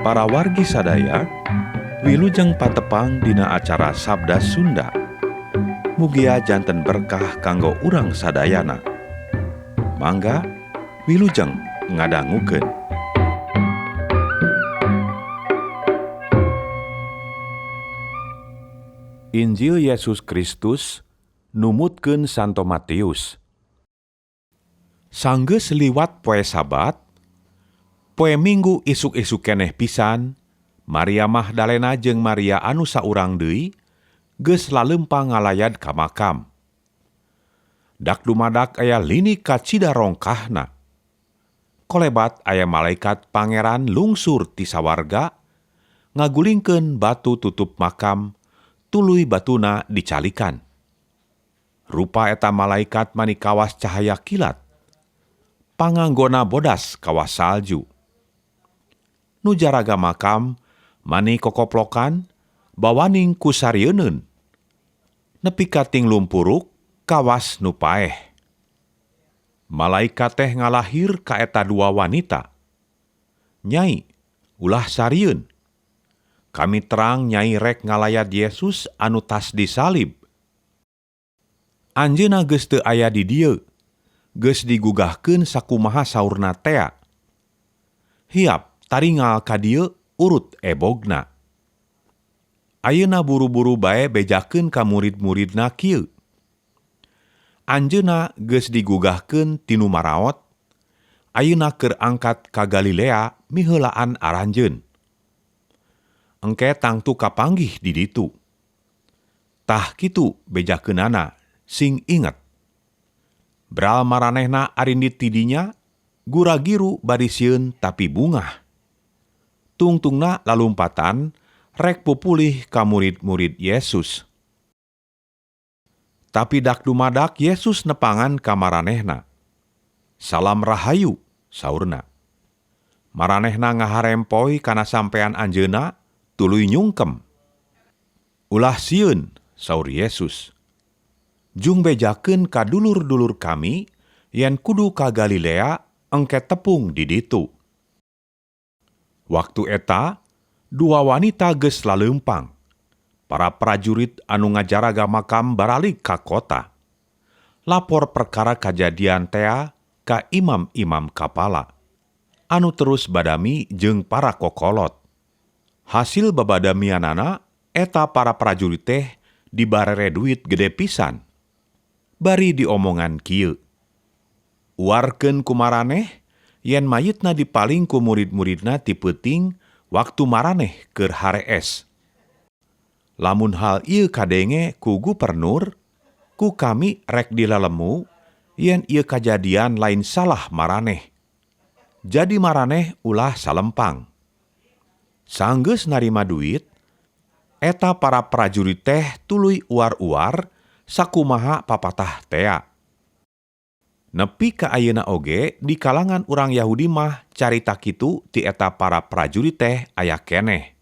Para wargi sadaya, wilujeng patepang dina acara Sabda Sunda. Mugia janten berkah kanggo urang sadayana. Mangga wilujeng ngadangukeun. Injil Yesus Kristus numutkeun Santo Matius. Sanggeus liwat poe Sabat, poe Minggu isuk-isuk keneh pisan, Maria Magdalena jeung Maria anu saurang deui geus lalempang ngalayad ka makam. Dak dumadak aya lini kacida rongkahna. Kolebat aya malaikat pangeran lungsur ti sawarga, ngagulingkeun batu tutup makam, tuluy batuna dicalikan. Rupa eta malaikat mani kawas cahaya kilat. Panganggona bodas kawas salju. Nu jaraga makam mani kokoplokan bawaning ku sarieun. Nepi ka tinglumpuruk kawas nu paeh. Malaikat teh ngalahir ka eta dua wanita. Nyai, ulah sarieun. Kami terang nyai rek ngalayat Yesus anu tas disalib. Anjeunna geus teu aya di dieu, geus digugahkeun sakumaha saurna tea. Hiap taringal ka dieu urut ebogna. Ayeuna buru-buru bae bejakeun ka murid-muridna kieu. Anjeunna geus digugahkeun tinu maraot, ayeuna keur angkat ka Galilea miheulaan aranjeun. Engke tangtu kapanggih di ditu. Tah kitu bejakeunana sing inget. Bral maranehna arindit ti dinya, gura-giru bari sieun tapi bungah. Tungtungna lalumpatan rek pupulih ka murid-murid Yesus. Tapi dak dumadak Yesus nepangan ka maranehna. Salam rahayu, saurna. Maranehna ngaharempoy kana sampean anjeunna, tuluy nyungkem. Ulah sieun, saur Yesus. Jung bejakeun ka dulur-dulur kami, yen kudu ka Galilea engke tepung di ditu. Waktu eta, dua wanita geus laleumpang. Para prajurit anu ngajaraga makam baralik ka kota. Lapor perkara kajadian tea ka imam-imam kapala, anu terus badami jeung para kokolot. Hasil babadamianana eta para prajurit teh dibarere duit gede pisan. Bari diomongan kieu. Uarkeun ku maraneh yen mayitna dipaling ku murid-muridna ti peuting waktu maraneh keur harees. Lamun hal ieu kadenge ku gubernur, ku kami rek dilalemu yen ieu kajadian lain salah maraneh. Jadi maraneh ulah salempang. Sanggeus narima duit, eta para prajurit teh tuluy uar-uar sakumaha papatah tea. Nepi ka ayeuna oge di kalangan urang Yahudi mah carita kitu ti eta para prajurit teh aya keneh.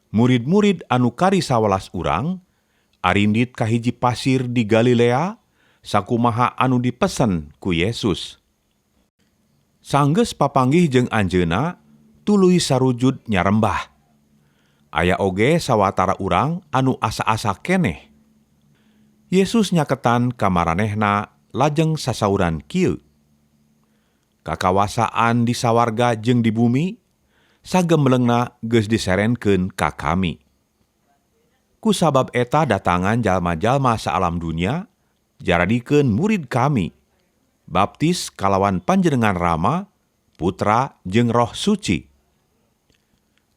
Murid-murid anu kari 11 urang arindit ka hiji pasir di Galilea sakumaha anu dipesen ku Yesus. Sanggeus papanggih jeung anjeunna tuluy sarujud nyarembah. Aya oge sawatara urang anu asa-asa keneh. Yesus nyaketan ka maranehna lajeng sasauran kieu. Kakawasaan di sawarga jeung di bumi sagemblengna geus diserenkeun ka kami. Kusabab eta datangan jalma-jalma saalam dunia jaradikeun murid kami, baptis kalawan panjenengan Rama, Putra jeung Roh Suci.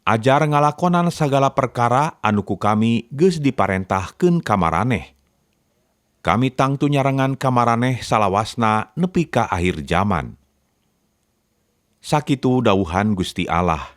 Ajar ngalakonan sagala perkara anu ku kami geus diparentahkeun ka maraneh. Kami tangtu nyarengan ka maraneh salawasna nepi ka akhir zaman. Sakitu dawuhan Gusti Allah.